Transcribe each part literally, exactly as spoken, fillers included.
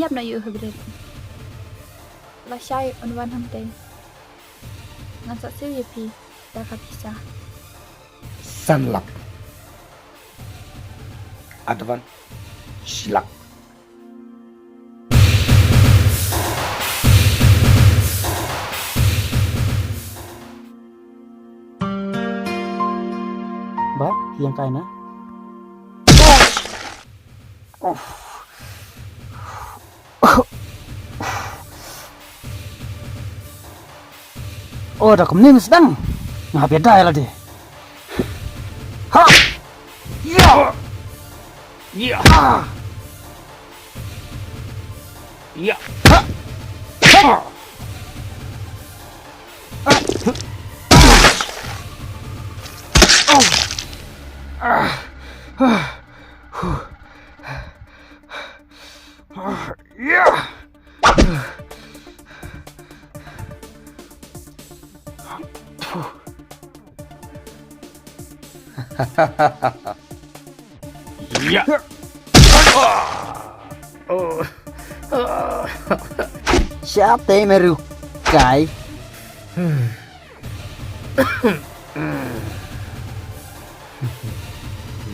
Ïap noh ïa u hybrid. Lashai un wan hangtei. Ngan sa siew ïa phi da ka pisa. San lak. Advance shi lak. Ba, ïeng kai na. Oh, da kumne mesti dang. Nga beda ya lade. Ha! Ya! Ya! Ha! Ya! Ha! Ha! Oh! Ah! Ah! Huh. Ah! Ya! Ya. Shate meru kai.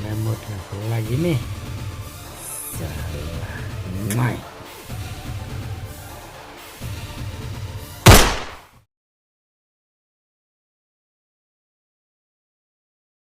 Lemot lagi ni. Salah. Mai.